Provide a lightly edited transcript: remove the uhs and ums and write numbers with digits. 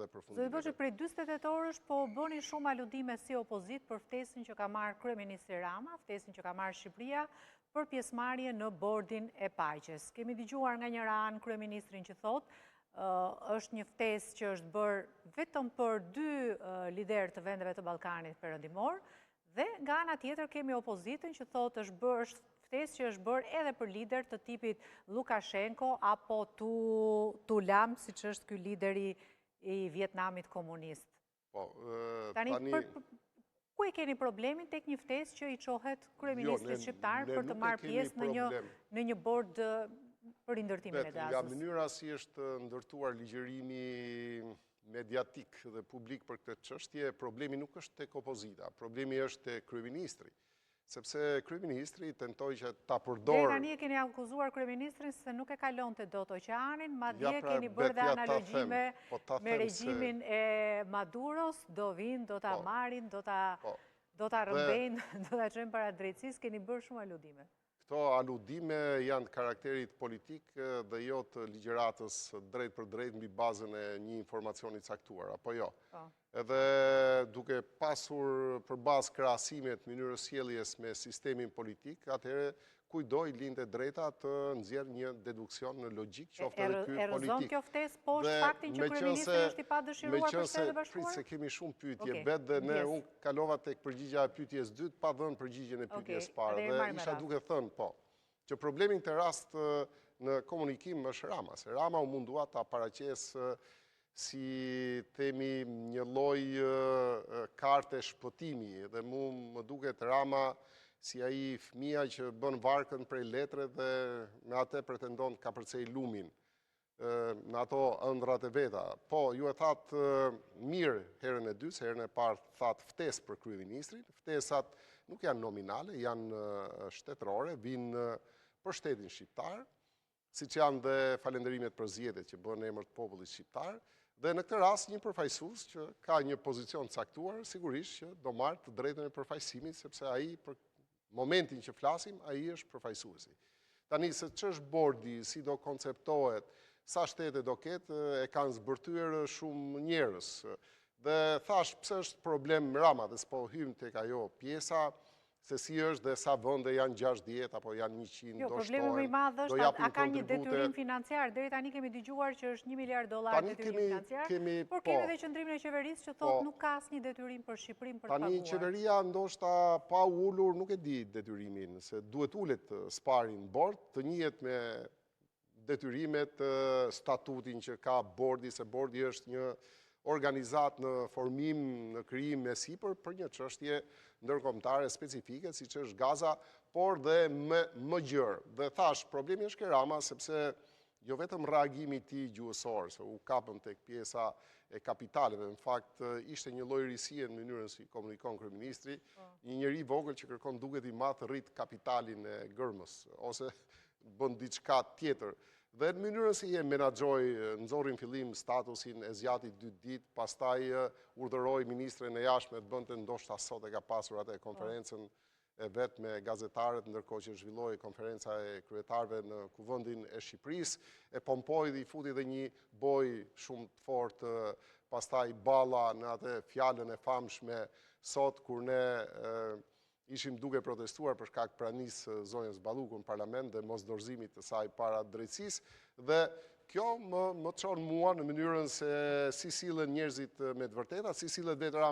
edhe përfundimeve. Zoti Boçi, prej 48 orësh po bëni shumë aludime si opozitë për ftesën që ka marrë kryeministri Rama, ftesën që ka marrë Shqipëria për pjesëmarrje në bordin e paqes. Kemi dëgjuar nga njëra anë kryeministrin që thotë, është një ftesë që është bërë vetëm për dy liderë të vendeve të Ballkanit Perëndimor, dhe nga ana tjetër kemi opozitën që thotë është bërë është ftesë që është bërë edhe për liderë të tipit Lukashenko apo Tu Lam, siç është ky lideri i Vietnamit komunist. Po, tani... Ku e keni problemin tek një ftesë që i çohet kryeministrit jo, shqiptar për të marrë pjesë në një në një bord për rindërtimin e Gazës? Nga mënyra si është ndërtuar ligjërimi mediatik dhe publik për këtë çështje, problemi nuk është tek opozita, problemi është te kryeministri. Sepse kryeministri tentoi që ta përdorë... Deri tani e keni akuzuar kryeministrin se nuk e kalonte dot oqeanin, madje pra, keni bërë dhe analogji me, po me regjimin e Maduros, do vijnë, do ta po. marrin, do ta po. do ta rrëmbejnë, do ta çojnë para drejtësisë, keni bërë shumë aludime. Këto aludime janë të karakterit politik dhe jo të ligjëratës drejtpërdrejt mbi bazën e një informacioni të caktuar, apo jo? Po. Edhe duke pasur për bazë krahasimet mënyrës sjelljes me sistemin politik, atëherë kujtdo i lind e drejta të nxjerrë një deduksion në logjikë, qoftë edhe ky politik. E rrëzon kjo ftesë poshtë faktin që kryeministri është i padëshiruar për Shtetet e Bashkuara? Prit se kemi shumë pyetje, bet dhe ne unë kalova tek përgjigja e pyetjes dytë pa dhënë përgjigjen e pyetjes parë dhe isha duke thënë po që problemi në këtë rast në komunikim është Rama, se Rama u mundua ta paraqesë si themi një lloj karte shpëtimi dhe mu më duket Rama si ai fëmija që bën varkën prej letre dhe me atë pretendon të kapërcejë lumin në ato ëndrrat e veta. Po, ju e thatë mirë herën e dytë, se herën e parë thatë ftesë për kryeministrin, ftesat nuk janë nominale, janë shtetërore, vijnë për shtetin shqiptar, siç janë dhe falenderimet për zgjedhjet që bëhen në emër të popullit shqiptar, dhe në këtë rast një përfaqësues që ka një pozicion të caktuar, sigurisht që do marrë të drejtën e përfaqësimit, sepse ai për momentin që flasim, ai është përfaqësuesi. Tani se ç'është bordi, si do konceptohet, sa shtete do ketë, e kanë zbërthyer shumë njerëz. Dhe thashë, pse është problem Rama dhe s'po hyjmë tek ajo pjesa, se si është dhe sa vende janë 60 apo janë 100, jo, do shtohen, problemi më i madh është a ka një detyrim financiar, deri tani kemi dëgjuar që është 1 miliard dollar detyrim financiar, por kemi po. dhe qëndrimin e qeverisë që thotë po. nuk ka asnjë detyrim për Shqipërinë për të paguar. Tani qeveria ndoshta pa u ulur nuk e di detyrimin, se duhet ulet së pari në bord, të njihet me detyrimet, statutin që ka bordi, se bordi është një organizatë në formim, në krijim e sipër për një çështje ndërkombëtare specifike, siç është Gaza, por dhe më, më gjerë. Dhe thashë, problemi është ke Rama, sepse jo vetëm reagimi i tij gjuhësor, se u kapëm tek pjesa e kapitaleve, në fakt ishte një lloj risie në mënyrën si komunikon kryeministri, po. një njeri i vogël që kërkon duket i madh rrit kapitalin e gërmës, ose bën diçka tjetër. Dhe në mënyrën si e menaxhoi, nxori në fillim statusin e zgjati dy ditë, pastaj urdhëroi ministren e jashtme të bënte ndoshta sot e ka pasur atë po. konferencën e vet me gazetarët ndërkohë që zhvillohej konferenca e kryetarëve në Kuvendin e Shqipërisë, e pompoi dhe i futi dhe një bojë shumë të fortë pastaj Balla në atë fjalën e famshme sot kur ne Ishim duke protestuar për shkak pranisë së zonjës Balluku në parlament dhe mosdorëzimit të saj para drejtësisë dhe kjo më më çon mua në mënyrën se si sillen njerëzit me të vërteta, si sillet vetë Rama.